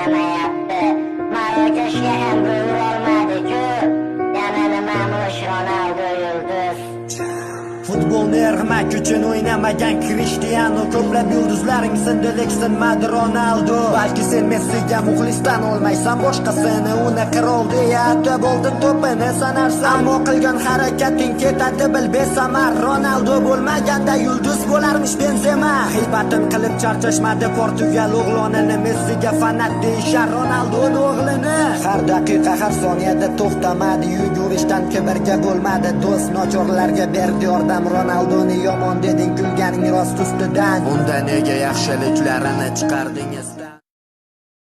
o'ynamayapti. Marokashga ham gol urolmadi-ku. Yana nimamush Ronaldo yulduz. Futbolni ermak uchun o'ynamagan Krishtianu. Ko'plab yulduzlaring sindi, lek sinmadi Ronaldo. Balki sen Messiga muxlisdan olmaysan boshqasini. Uni qirol deya atab, oltin to'pini sanarsan. Ammo qilgan harakating ketadi, bil, besamar. Ronaldo bo'lmaganda yulduz bo'larmish Benzema. G'iybatin qilib charchashmadi Portugal o'g'lonini. Messiga fanat deyishar Ronaldoni o'g'lini. Har daqiqa, har soniyada to'xtamadi yugurishdan, kibrga bo'lmadi do'st, nochorlarga berdi yordam. Ronaldoni yomon deding, kulganing rost ustidan. Unda nega yaxshiliklarini chiqardingiz?